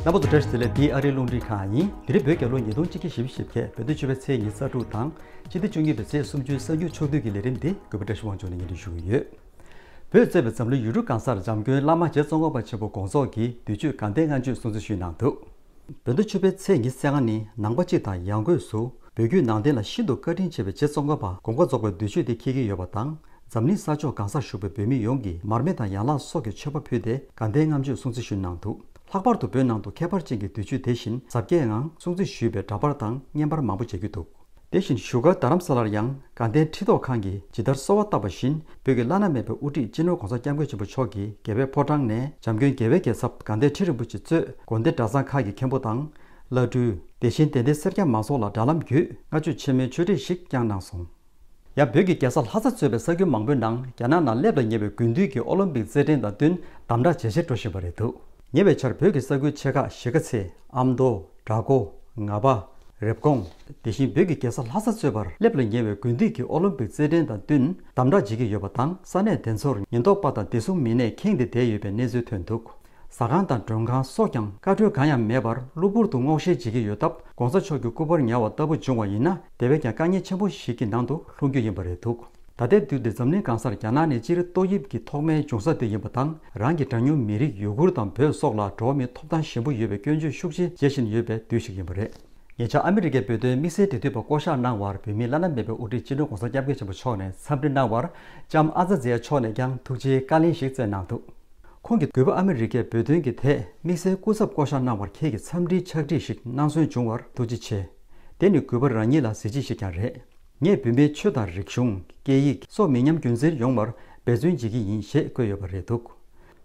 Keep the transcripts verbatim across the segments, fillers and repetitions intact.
རྣམ་པ་ཚོ་བཀྲ་ཤིས་བདེ་ལེགས། འདི་ཨ་རིའི་རླུང་འཕྲིན་ཁང་ཡིན། དེ་རིང་བོད་རྒྱལ་ལོ་ཉིས་སྟོང་གཅིག་བརྒྱ་བཞི་བཅུ་ཞེ་བརྒྱད། བོད་ཟླ་བཅུ་པའི་ཚེས་ཉི་ཤུ་རྩ་དྲུག་དང་། སྤྱི་ཟླ་བཅུ་གཉིས་པའི་ཚེས་སུམ་ཅུའི་གསར་འགྱུར་ཕྱོགས་བསྡུས་ཀྱི་ལས་རིམ་འདི་གུས་པ་བཀྲ་ཤིས་དབང་ཕྱུག་ནས་སྙན་སྒྲོན་ཞུ་གི་ཡོད། བོད་གཙོས་པའི་འཛམ་གླིང་ཡུལ་གྲུ་གང་སར་འཇམ་མགོན་བླ་མ་རྗེ་ཙོང་ཁ་པ་ཆེན་པོ་དགོངས་རྫོགས་ཀྱི་དུས་མཆོད་དགའ་ལྡན་ལྔ་མཆོད་སྲུང་བརྩི་ཞུས་གནང་འདུག། བོད་ཟླ་བཅུ་པའི་ཚེས་ཉི་ཤུ་རྩ་ལྔ་ནི་ནང་པ་སྤྱི་དང་ཡང་སྒོས་སུ་བོད་བརྒྱུད་ནང་བསྟན་ལ་ཤིན་ཏུ་བཀའ་དྲིན་ཆེ་བའི་རྗེ་ཙོང་ཁ་པ་དགོངས་པ་རྫོགས་པའི་དུས་མཆོད་འདི་འཁེལ་གྱི་ཡོད་པ་དང་། འཛམ་གླིང་ས་ཕྱོགས་གང་སར་བཞུགས་པའི་བོད་མི་ཡོངས་ཀྱིས་མར་མེ་དང་ཡན་ལག་སོགས་ཀྱི་མཆོད་པ་ཕུལ་ཏེ་དགའ་ལྡན་ལྔ་མཆོད་སྲུང་བརྩི་ཞུས་གནང་འདུག། ལྷག་པར་དུ་བོད་ནང་དུ་ཁྱད་པར་ཅན་གྱི་དུས་མཆོད་དེ་བཞིན་གཟབ་རྒྱས་ངང་སྲུང་བརྩི་ཞུས་པའི་འདྲ་པར་དང་བརྙན་པར་མང་པོ་མཇལ་རྒྱུ་འདུག། དེ་བཞིན་བཞུགས་སྒར་རྡ་རམ་ས་ལར་ཡང་དགའ་ལྡན་ཁྲི་ཐོག་ཁང་གིས་ཇི་ལྟར་གསོལ་བ་བཏབ་པ་བཞིན་བོད་ཀྱི་བླ་ན་མེད་པའི་དབུ་ཁྲིད་སྤྱི་ནོར་༸གོང་ས་༸སྐྱབས་མགོན་ཆེན་པོ་མཆོག་གིས་རྒྱལ་བའི་ཕོ་བྲང་ནས་འཇམ་མགོན་རྒྱལ་བའི་རྒྱལ་ཚབ་དགའ་ལྡན་ཁྲི་རིན་པོ་ཆེ་གཙོས་དགོན་སྡེ་གྲྭ་ཚང་ཁག་གི་མཁན་པོ་དང་། བླ་སྤྲུལ། དེ་བཞིན་དད་ལྡན་སེར་སྐྱ་མང་ཚོགས་ལ་དྲ་ལམ་བརྒྱུད་སྔ་མཆོད་ཆེན་མོའི་མཆོད་ཁྲིད་ཞིག་བསྐྱངས་གནང་སོང་། ཡང་བོད་ཀྱི་རྒྱལ་ས་ལྷ་ས་གཙོས་པའི་ས་ཁུལ་མང་པོའི་ནང་རྒྱ་ནག་ནང་སླེབས་ལ་ཉེ་བའི་དགུན་དུས་ཀྱི་ཨོ་ལིམ་པིག་རྩེད་འགྲན་དང་བསྟུན་དམ་དྲག་ཇེ་ཆེར་འགྲོ་བཞིན་པ་རེད་འདུག། ཉེ་བའི་ཆར་བོད་ཀྱི་ས་ཁུལ་ཆེ་ཁག་གཞིས་ཀ་རྩེ། ཨ་མདོ། བྲག་འགོ། ངག་པ། རེབ་གོང་། དེ་བཞིན་བོད་ཀྱི་རྒྱལ་ས་ལྷ་ས་གཙོས་པར་སླེབས་ལ་ཉེ་བའི་དགུན་དུས་ཀྱི་ཨོ་ལིམ་པིག་རྩེད་འགྲན་དང་བསྟུན་དམ་དྲག་བྱེད་ཀྱི་ཡོད་པ་དང་། ས་གནས་དེ་ཚོར་ཉེན་རྟོག་པ་དང་བདེ་སྲུང་མི་སྣས་ཁེངས་ཏེ་བསྡད་ཡོད་པའི་གནས་ཚུལ་ཐོན་འདུག། ཟ་ཁང་དང་མགྲོན་ཁང་སོགས་ཀྱང་བཀའ་འཁྲོལ་གང་ཡང་མེད་པར་གློ་བུར་དུ་སྔོག་བཤེར་བྱེད་ཀྱི་ཡོད་སྟབས། ༸གོང་ས་མཆོག་གི་སྐུ་པར་ཉར་བ་ལྟ་བུ་བྱུང་བ་ཡིན་ན། དེ་བས་ཀྱང་དཀའ་ངལ་ཆེན་པོ་ཞིག་གི་ནང་དུ་ལྷུང་རྒྱུ་ཡིན་པ་རེད་འདུག། ད་ལྟའི་དུས་འདིར་འཛམ་གླིང་གང་སར་རྒྱ་ནག་ནས་སྤྱིར་ཏོག་དབྱིབས་ཀྱི་ཐོག་མའི་འབྱུང་ས་དེ་ཡིན་པ་དང་། རང་གི་གྲངས་ཉུང་མི་རིགས་ཡུ་གུར་དང་བོད་སོགས་ལ་འགྲོ་བ་མིའི་ཐོབ་ཐང་ཞན་པོ་ཡོད་པའི་སྐྱོན་བརྗོད་ཤུགས་ཆེ་བྱེད་བཞིན་ཡོད་པའི་དུས་ཤིག་ཡིན་པ་རེད། ཉེ་ཆར་ཨ་མི་རི་ཀའི་བོད་དོན་དམིགས་བསལ་འབྲེལ་མཐུད་པ་བསྐོ་གཞག་གནང་བར་བོད་མིའི་བླ་ན་མེད་པའི་དབུ་ཁྲིད་སྤྱི་ནོར་༸གོང་ས་༸སྐྱབས་མགོན་ཆེན་པོ་མཆོག་ནས་འཚམས་འདྲི་གནང་བར། ལྕམ་ཨ་ཛ་ཛི་ཡ་མཆོག་ནས་ཀྱང་ཐུགས་རྗེའི་བཀའ་ལན་ཞིག་སྩལ་གནང་འདུག། ཁོང་གིས་གུས་པ་ཨ་མི་རི་ཀས་བོད་དོན་གྱི་ཐད་དམིགས་བསལ་སྐུ་ཚབ་བསྐོ་གཞག་གནང་བར་ཁྱེད་ཀྱི་འཚམས་འདྲིའི་ཕྱག་བྲིས་ཤིག་གནང་སོན་བྱུང་བར་ཐུགས་རྗེ་ཆེ། དེ་ནི་གུས་པ་རང་ཉིད་ལ་གཟི་བརྗིད་ཞིག་ཀྱང་རེད། ངས་བོད་མིའི་ཆོས་དང་རིག་གཞུང་། སྐད་ཡིག་སོགས་མི་ཉམས་རྒྱུན་འཛིན་ཡོང་བར་འབད་བརྩོན་བྱེད་ཀྱི་ཡིན་ཞེས་བཀོད་ཡོད་པ་རེད་འདུག།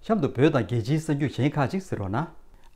གཤམ་དུ་བོད་དང་རྒྱལ་སྤྱིའི་གསར་འགྱུར་གཞན་ཁག་ཅིག་གཟིགས་རོགས་གནང་།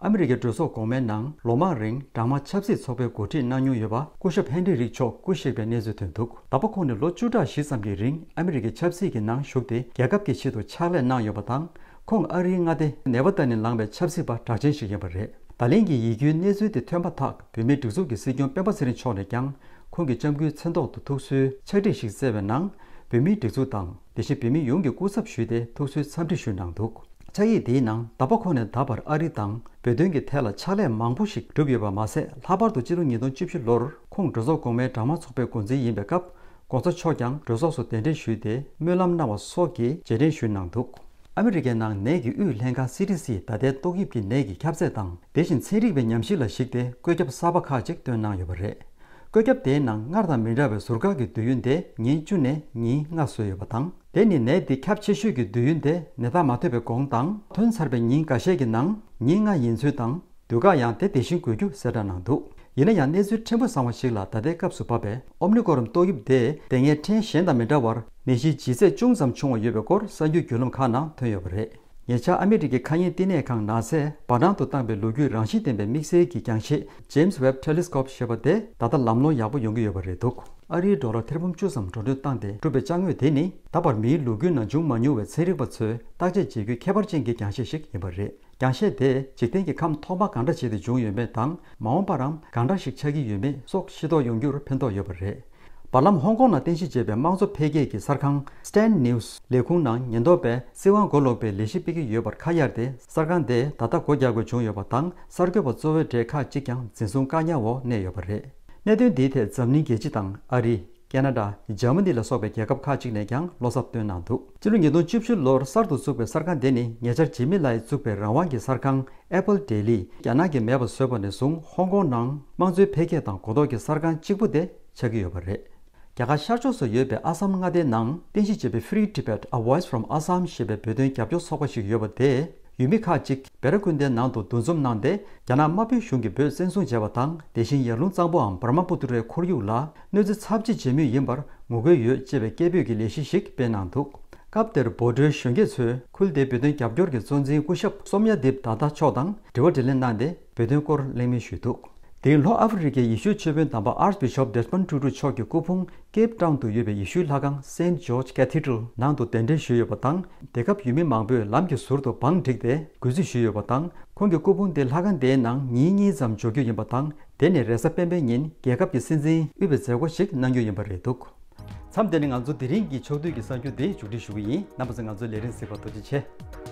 ཨ་མི་རི་ཀའི་གྲོས་ཚོགས་གོང་མའི་ནང་ལོ་མང་རིང་སྦྲང་མ་ཆབ་སྲིད་ཚོགས་པའི་འགོ་ཁྲིད་གནང་མྱོང་ཡོད་པ་སྐུ་ཞབས་ཧན་རི་རིག་མཆོག་སྐུ་གཤེགས་པའི་གནས་ཚུལ་ཐོན་འདུག། ད་བར་ཁོང་ནི་ལོ་བཅུ་ཕྲག་བཞི་ཙམ་གྱི་རིང་ཨ་མི་རི་ཀའི་ཆབ་སྲིད་ཀྱི་ནང་ཞུགས་ཏེ། རྒྱལ་ཁབ་ཀྱི་ཆེད་དུ་ཕྱག་ལས་གནང་ཡོད་པ་དང་། ཁོང་ཨ་རིའི་མངའ་སྡེ་ནེ་བ་ད་ནས་ལངས་པའི་ཆབ་སྲིད་པ་གྲགས་ཅན་ཞིག་ཡིན་པ་རེད། ད་ལན་གྱི་ཡིད་སྐྱོའི་གནས་ཚུལ་དེ་ཐོན་པ་དག་བོད་མིའི་སྒྲིག་འཛུགས་ཀྱི་སྲིད་སྐྱོང་སྤེན་པ་ཚེ་རིང་མཆོག་ནས་ཀྱང་ཁོང་གི་ལྕམ་སྐུའི་མཚན་ཐོག་ཏུ་ཐུགས་གསོའི་ཕྱག་བྲིས་ཤིག་བསྩལ་བའི་ནང་། བོད་མིའི་སྒྲིག་འཛུགས་དང་། དེ་བཞིན་བོད་མི་ཡོངས་ཀྱི་སྐུ་ཚབ་ཞུས་ཏེ་ཐུགས་གསོའི་འཚམས་འདྲི་ཞུས་གནང་འདུག། ཕྱག་ཡིག་དེའི་ནང་། ད་བར་ཁོང་ནས་ད་བར་ཨ་རི་དང་བོད་དོན་གྱི་ཐད་ལ་ཕྱག་ལས་མང་པོ་ཞིག་བསྒྲུབས་ཡོད་པ་མ་ཟད། ལྷག་པར་དུ་སྤྱི་ལོ་ཉིས་སྟོང་བཅུ་བཞི་ལོར་ཁོང་གྲོས་ཚོགས་གོང་མའི་སྦྲང་མ་ཚོགས་པའི་འགོ་འཛིན་ཡིན་པའི་སྐབས། ༸གོང་ས་མཆོག་ཀྱང་གྲོས་ཚོགས་སུ་གདན་འདྲེན་ཞུས་ཏེ་སྨོན་ལམ་གནང་བ་སོགས་ཀྱི་རྗེས་དྲན་ཞུས་གནང་འདུག། ཨ་མི་རི་ཀའི་ནང་ནད་ཀྱི་དབུས་ལྷན་ཁང་སི་ཌི་སི་ད་ལྟའི་ཏོག་དབྱིབས་ཀྱི་ནད་ཀྱི་ཁྱབ་ཚད་དང་། དེ་བཞིན་ཚན་རིག་པའི་ཉམས་ཞིབ་ལ་གཞིགས་ཏེ་བཀོད་ཁྱབ་གསར་པ་ཁག་ཅིག་བཏོན་གནང་ཡོད་པ་རེད། བཀོད་ཁྱབ་དེའི་ནང་སྔར་དང་མི་འདྲ་བའི་ཟུར་བཀག་གི་དུས་ཡུན་དེ་ཉིན་བཅུ་ནས་ཉིན་ལྔ་བཟོས་ཡོད་པ་དང་། དེ་ནི་ནད་འདི་ཁྱབ་ཆེ་ཤོས་ཀྱི་དུས་ཡུན་དེ་ནད་རྟགས་མ་ཐོན་པའི་གོང་དང་། ཐོན་ཚར་བའི་ཉིན་འགའ་ཤས་ཀྱི་ནང་ཉིན་ལྔ་ཡིན་ཚུལ་དང་། དུས་བཀག་ཡང་དེ་དེ་བཞིན་དགོས་རྒྱུ་གསལ་བསྒྲགས་གནང་འདུག། ཡིན་ན་ཡང་། གནས་ཚུལ་ཕྲན་བུ་བཟང་བ་ཞིག་ལ་ད་ལྟའི་སྐབས་སུ་བབས་པའི་ཨོམ་ནི་ཀོ་རོན་ཏོག་དབྱིབས་དེ་དེ་སྔའི་ཕྲན་གཞན་དང་མི་འདྲ་བར་ནད་གཞི་ལྗིད་ཚད་ཅུང་ཙམ་ཆུང་བ་ཡོད་པའི་སྐོར་གསར་འགྱུར་བརྒྱུད་ལམ་ཁག་ནང་ཐོན་ཡོད་པ་རེད། ཉེ་ཆར་ཨ་མི་རི་ཀའི་མཁའ་དབྱིངས་བསྟི་གནས་ཁང་ནཱ་སཱས་བར་སྣང་དུ་བཏང་པའི་ལོ་རྒྱུས་རང་བཞིན་ལྡན་པའི་དམིགས་བསལ་གྱི་རྒྱང་ཤེལ་James Webb Telescope ཞེས་པ་དེ་ད་ལྟ་ལམ་ལྷོང་ཡག་པོ་ཡོང་གི་ཡོད་པ་རེད་འདུག། ཨ་རིའི་ཌོ་ལར་ཐེར་འབུམ་བཅུ་ཙམ་འགྲོ་གྲོན་བཏང་སྟེ་གྲུབ་པའི་ཅ་དངོས་དེ་ནི་ད་བར་མིའི་ལོ་རྒྱུས་ནང་བྱུང་མ་མྱོང་བའི་ཚན་རིག་པ་ཚོས་བརྟག་དཔྱད་བྱེད་རྒྱུའི་ཁྱད་པར་ཅན་གྱི་རྒྱང་ཤེལ་ཞིག་ཡིན་པ་རེད། རྒྱང་ཤེལ་དེས་འཇིག་རྟེན་གྱི་ཁམས་ཐོག་མ་གང་འདྲ་བྱས་ཏེ་བྱུང་ཡོད་མེད་དང་། མ་འོངས་པརའང་གང་འདྲ་ཞིག་ཆགས་ཀྱི་ཡོད་མེད་སོགས་ཤེས་རྟོགས་ཡོང་རྒྱུར་ཕན་ཐོགས་ཡོད་པ་རེད། བར་ལམ་ཧོང་ཀོང་ནང་རྟེན་གཞི་བྱས་པའི་དམངས་གཙོ་འཕེལ་རྒྱས་ཀྱི་གསར་ཁང་Stand News ལས་ཁུངས་ནང་ཉེན་རྟོག་པས་སྲིད་དབང་གོ་ལོག་པའི་ལས་གཞི་སྤེལ་གྱི་ཡོད་པར་ཁ་གཡར་ཏེ། གསར་ཁང་དེ་ད་ལྟ་སྒོ་རྒྱག་དགོས་བྱུང་ཡོད་པ་དང་། གསར་འགོད་པ་གཙོ་བོའི་གྲས་ཁག་ཅིག་ཀྱང་འཛིན་བཟུང་བཀག་ཉར་འོག་གནས་ཡོད་པ་རེད། གནད་དོན་འདིའི་ཐད་འཛམ་གླིང་རྒྱལ་སྤྱི་དང་ཨ་རི། ཁེ་ན་ཌ། འཇར་མ་ནི་ལ་སོགས་པའི་རྒྱལ་ཁབ་ཁག་ཅིག་ནས་ཀྱང་བློ་འཚབ་བཏོན་གནང་འདུག། སྤྱི་ལོ་ཉིས་སྟོང་བཅུ་བཞི་ལོར་གསར་དུ་བཙུགས་པའི་གསར་ཁང་དེ་ནི་ཉེ་ཆར་ཇི་མི་ལའི་བཙུགས་པའི་རང་དབང་གི་གསར་ཁང་Apple Daily རྒྱ་ནག་གིས་མེད་པ་བཟོས་པ་ནས་བཟུང་ཧོང་ཀོང་ནང་དམངས་གཙོའི་འཕེལ་རྒྱས་དང་གོ་རྟོགས་ཀྱི་གསར་ཁང་གཅིག་པུ་དེ་ཆགས་ཀྱི་ཡོད་པ་རེད། རྒྱ་གར་ཤར་ཕྱོགས་སུ་ཡོད་པའི་ཨ་སམ་མངའ་སྡེའི་ནང་རྟེན་གཞི་བྱས་པའི་Free Tibet A Voice from Assam ཞེས་པའི་བོད་དོན་རྒྱབ་སྐྱོར་ཚོགས་པ་ཞིག་ཡོད་པ་དེས། ཡུལ་མི་ཁག་ཅིག་བེ་ར་ཀུན་ཏའི་ནང་དུ་འདུ་འཛོམས་གནང་སྟེ། རྒྱ་ནག་དམར་པོའི་གཞུང་གིས་བོད་བཙན་བཟུང་བྱས་པ་དང་། དེ་བཞིན་ཡར་ཀླུང་གཙང་པོའམ་འབར་མ་པོ་ཏུ་ཏྲའི་ཁོར་ཡུག་ལ་གནོད་འཚེ་ཚབས་ཆེ་བྱེད་མུས་ཡིན་པར་ངོ་རྒོལ་ཡོད་ཅེས་པའི་སྐད་འབོད་ཀྱི་ལས་གཞི་ཞིག་སྤེལ་གནང་འདུག། སྐབས་དེར་བོད་ཕྲུག་གཞོན་སྐྱེས་ཚོས་ཁུལ་དེའི་བོད་དོན་རྒྱབ་སྐྱོར་གྱི་གཙོ་འཛིན་སྐུ་ཞབས་སོམ་ཡ་དིབ་དཱ་ད་མཆོག་དང་དྲི་བ་དྲིས་ལན་གནང་སྟེ། བོད་དོན་སྐོར་གླེང་མོལ་ཞུས་འདུག། དེ་རིང་ལྷོ་ཨ་ཧྥེ་རི་ཁའི་ཡེ་ཤུའི་ཆོས་དཔོན་དམ་པ་Archbishop Desmond Tutu མཆོག་གི་སྐུ་ཕུང་Cape Town དུ་ཡོད་པའི་ཡེ་ཤུའི་ལྷ་ཁང་Saint George Cathedral ནང་དུ་གདན་འདྲེན་ཞུས་ཡོད་པ་དང་། དེ་སྐབས་ཡུལ་མི་མང་པོས་ལམ་གྱི་ཟུར་དུ་བང་བསྒྲིགས་ཏེ་གུས་བརྩི་ཞུས་ཡོད་པ་དང་། ཁོང་གི་སྐུ་ཕུང་དེ་ལྷ་ཁང་དེའི་ནང་ཉིན་གཉིས་ཙམ་འཇོག་རྒྱུ་ཡིན་པ་དང་། དེ་ནས་རེས་གཟའ་སྤེན་པའི་ཉིན་རྒྱལ་ཁབ་ཀྱི་སྲིད་འཛིན་དབུས་པའི་མཛད་སྒོ་ཞིག་གནང་རྒྱུ་ཡིན་པ་རེད་འདུག། མཚམས་འདི་ནས་ང་ཚོ་དེ་རིང་གི་ཕྱོགས་བསྡུས་ཀྱི་གསར་འགྱུར་འདི་མཇུག་སྒྲིལ་ཞུ་གི་ཡིན། རྣམ་པ་ཚོས་ང་ཚོའི་ལས་རིམ་གཟིགས་པར་ཐུགས་རྗེ་ཆེ།